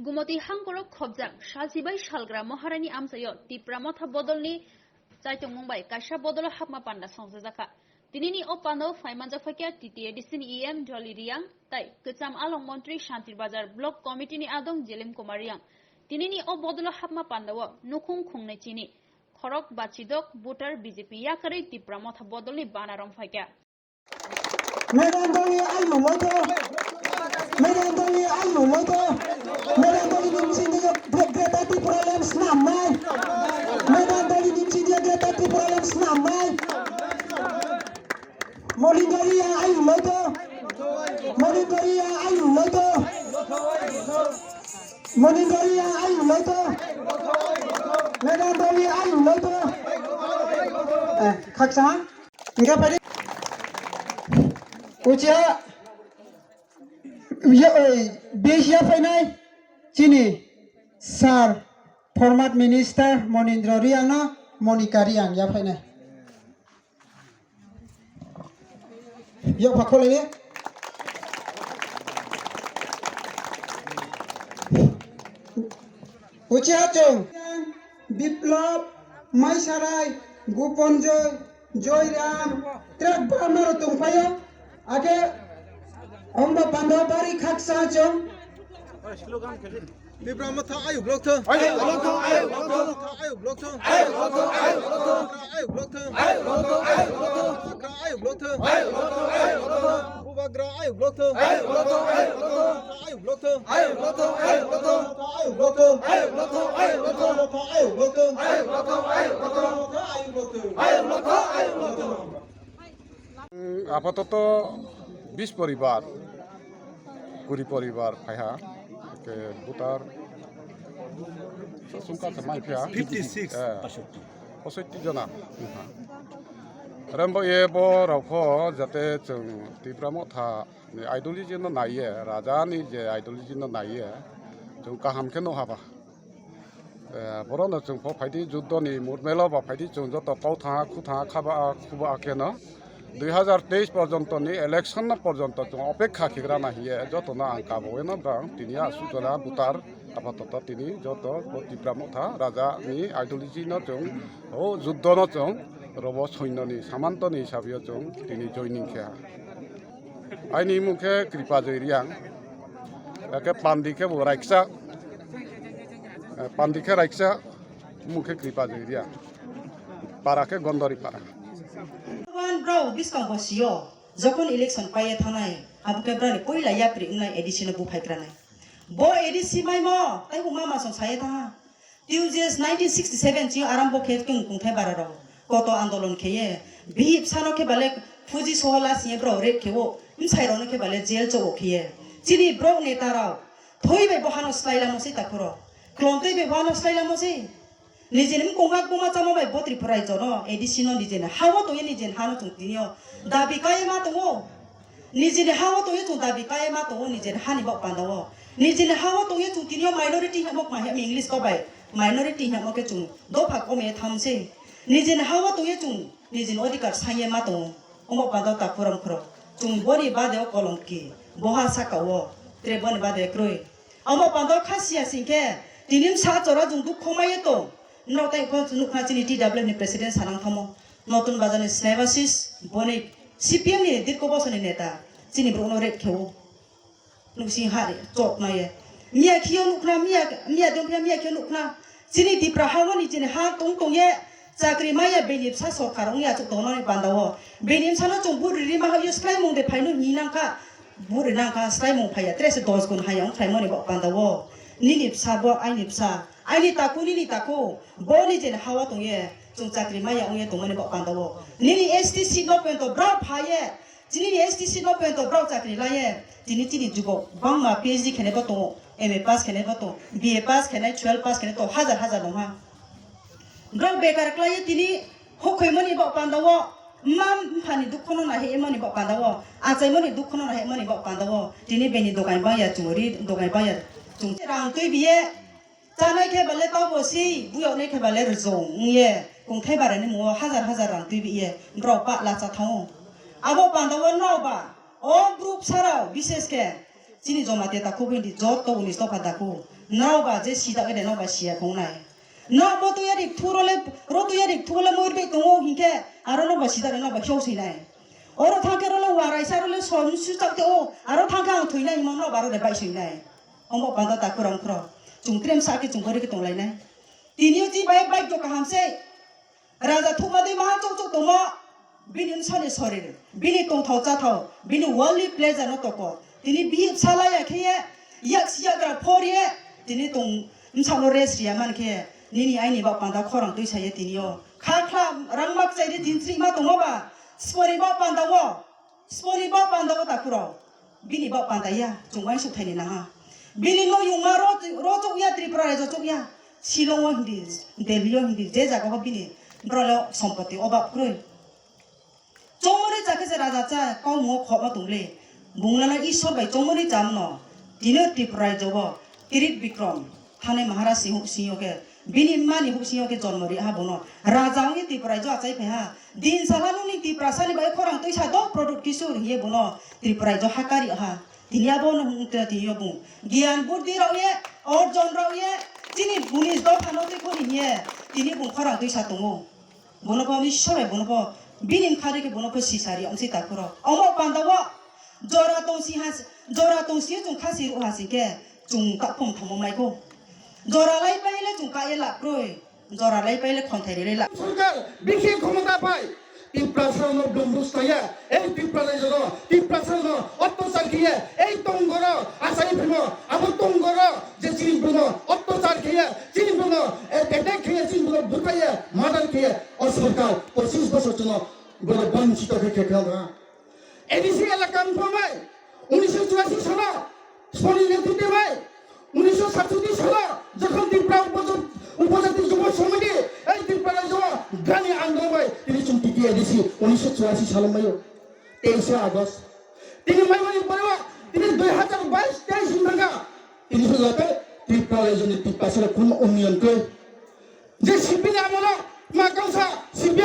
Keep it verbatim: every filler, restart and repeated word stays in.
Gumoti hangkorok khobjak salsi bai salgra Maharani amchaio Tipra Motha bodolni chaitongmung bai kaisa bodolo hapma panda songchajakha. Tinini o pandao phaimanjak phaikha T T A D C ni E M Dolly Riang tai Kwcham Along Montri Shantir Bazar Block Committee ni adong Jelim Kumar Riang. Tinini o bodolo hapma pandao nukhung khungnwi chini khorok bachidok voter B J P yakarwi Tipra Motha bodolni bana romphai kha. Medan Dolly ayu loito. Medan Dolly ayu loito. Medan Dolly ni bsing de Greater Tipraland snamnai. Medan Dolly ni bsing de Greater Tipraland snamnai. Molinda Riang ayu loito. Molinda Riang ayu loito. Molinda Riang ayu loito. Medan Dolly ayu loito. Eh, khaksa. Hingke phaidi. Uchiha, ya, oi, base ya phainai chini sir, former minister Monindra Riang no Monika Riang ya phainai. Yok pha khole. Uchiha chwng Biplab, Maisarai, Gopanjoy, Joyram, trak bamaro tongphaio. Ake omba pando bari khaksa chwng. Tipra Motha ayuk lok thung. Ayuk lok thung, ayuk lok thung. Ayuk lok thung. Ayuk lok thung, ayuk lok thung. Ayuk lok thung, ayuk lok thung. Tipra ayuk lok thung. Ayuk lok thung, ayuk lok thung. Bubagra ayuk lok thung. Ayuk lok thung, ayuk lok thung. Ayuk lok thung, ayuk lok thung. Ayuk lok thung, ayuk lok thung. Ayuk lok thung, ayuk lok thung. Ayuk lok thung, ayuk lok thung. Ayuk lok thung, ayuk lok thung. Ayuk lok thung, ayuk lok thung. Apatoto bis poribar, kuri poribar phaiha, ke butar sumka se mai phaiha. Fifty six. Eh, posoitti jona. Rembo ye bo rokho jate chwng Tipra Motha ni ideology no naiye, raja ni je ideology no naiye, chwng kaham khe no haba. Eh, borokno chwng pho phaidi juddoni murmelo ba phaidi chwng joto kau thanga khu thanga khaba khuba kheno dui hazar teis porjonto ni election no porjonto chwng opekha khigra na hiye jotono ang kabo eno bang tini asuk jona butar apatoto tini joto bo Tipra Motha raja ni ideology no chwng o juddo no chwng robo soinyo ni samanto ni hisabe o chwng tini joining khe ha. Aini mung khe Kripa Joy Riang. Ake pandi khe bo Raiksa. Eh, pandi khe Raiksa, mung khe Kripa Joy Riang. Para khe Gondori para. Bhagwan bro biskang bo sio, jokon election paiye thangnai, abo khe brani poila yapri wngnai A D C no buphai kranai. Bo A D C maimo, tai bo mama song saye thangnai. Tuesdays nineteen sixty seven chini arambo khe chwng kungthai bara rok koto andolon kheye, bihik bwsano khe bale phuji sohola singye borok rape khewo, bwsai rokno khe bale jail chogo kheye. Chini borok neta rok thoi bai bohano slai lamo se takhoro, klontwi bai bohano slai lamo se. Nijini mkung hak buma chama bai bo Tripura raijo no A D C no nijini hao tongye nijini hano chwng tinio dabi kaiye ma tongo. Nijini hao tongwi chwng dabi kaiye ma tongo nijini hani bok pandao. Nijini hao tongwi chwng tinio minority hinmo kma hinmi English kok bai minority hinmo khe chwng dopha kome thamse. Nijini hao tongwi chwng nijini odhikar saiye ma tongo. Omo pandao ta kuram khoro. Chwng boni bade o kolomki. Boha saka o. Tre boni bade kroi. Omo pandao kha siya singkhe. Tini msa chora chwng dukho maiye tong. Norok tai phano nukna chini T W F ni president sanang thamo. Notun Bazar ni Snaibasis Bonik, C P M ni dirko bosoni neta, chini borokno rape khewo. Nuksi hari chok naye. Miya khiyo nukna, miya, miya dongphiya miya khiyo nukna. Chini Tipra hao ni chini ha tong tongye chakri maya bini bsa sorkar ongya chuk tongnani pandao. Bini bsano chwng buri rima hayo sklaimung de phaino hinangkha. Buri nangkha sklaimung phaiya, tres dos gun haya ongkhlaimani bo pandao. Nini bsa bo aini bsa, aini taku nini taku, bo nijeni hao tongye, chwng chakri maya ongye tongmani bo pandao. Nini S T seat no pento brao phaye, chini S T seat no pento brao chakri laye, tini chini jugo bangma P H D khenai bo tongo, M A pass khenai bo tongo, B A pass khenai, twelve pass khenai to hajar hajar nongha. Borok bekar khlaiwi tini hokhoimani bok pandao, mma mphani dukhono nahimani bok pandao, achaimani dukhono nahimani bok pandao, tini bini dokai bangya chumari, dokai bangya chung rang twi biye, chanai khe bale taubo si, buyoknai khe bale rwchung wngye, kungthai barani mungo hajar hajar rang twi biye, borok pah lacha thango. Abo pandao norok ba, o group sarao, bises khe, Chini Jamatia takhuk hindi joto unis dopha daku. Nrao ba je sida ede nrao ba siya khongnai. Nrao bo tuya rik thuro le, ro tuya rik thuro le moir bai tongo hinkhe aro nrao ba sida ede nrao ba hiyo sinai. Oro thangkhe ro le warai sa ro le som su chak te o aro thangkhe ang thuinai himo nrao ba ro de bai sinai. Omo panda takhuk rang khro. Chung trem sa ke chung bori ke tong lainai. Tini o chi bai bai to kaham se. Raja thukma dei maha chok chok tongmo, bini bwsani sorir, bini tongthao chathao, bini worldly pleasure no toko. Tini bihik salaya khe ye, yak siyagra phor ye, tini tong bwsano rest riya man khe, nini aini bak panda khorang twi saye tini o. Kha khla rang mak chai ri tin sri ma tongmo ba, spori bak panda o. Spori bak panda o takhuk rok. Bini bak panda ya, chung uansuk thaini nang ha. Bini no yungma ro, ro chuk ya, Tripura raijo chuk ya. Shillong o hindi, Delhi o hindi, je jaga o bini bralo sompoti o bak kroi. Chongmani chakhe se raja cha, kau mungo khokma tong le. Bung lana Ishwar bai chongmani cham no. Tini Tripura raijo o Kirit Bikram, Thanai Maharaj ni huk sing yo khe, bini mma ni huk sing yo khe jonmo ri ha bono. Raja wngwi Tripura raijo achai phai ha. Din sala nungni Tiprasa ni bai khorang twi sa do product kisu hiye bono Tripura raijo hakari ha. Tini abo no hung tini yo bung. Giyan buddi rok ye, orjon rok ye, chini bunis dopha no twi khoni hiye. Tini bung khorang twi sa tongo. Bono bo ni sobai bono bo bini mkha rikhe bono bo sisari ongsi takhuro. Omo panda o jora tongsi ha, jora tongsi chung khasi ru ha singkhe chung takhum thangmo maikho. Jora lai paile chung kaye lakroi. Jora lai paile khonthai rele lak. Sorkar bikhe khomota pai. Tiprasa no dumbrus taya. Ei Tiprasa no, Tiprasa no ottosar khiye. Ei tongoro asai phimo. Abo tongoro je chini bono ottosar khiye. Chini bono attack khiye, chini bono butaiye, murder khiye. O sorkar pochis bosor jono bono bonchito khe khe khe A D C elaka wngphamai, unisho churasi salo, Soni Netrite bai, unisho satsuti salo, jokhon Tripura Upoja-, Upojati Jubo Somiti, ei Tripura raijo gani andolon bai, tini chwng T T A D C, unisho churasi salo maio, teishe August. Tini maimani pore o, tini dui hazar bais teis wng thangkha, tini sujate Tripura raijo ni Tiprasa rok khum unniyon khe. Je C P M ni amolo ma kangsa C P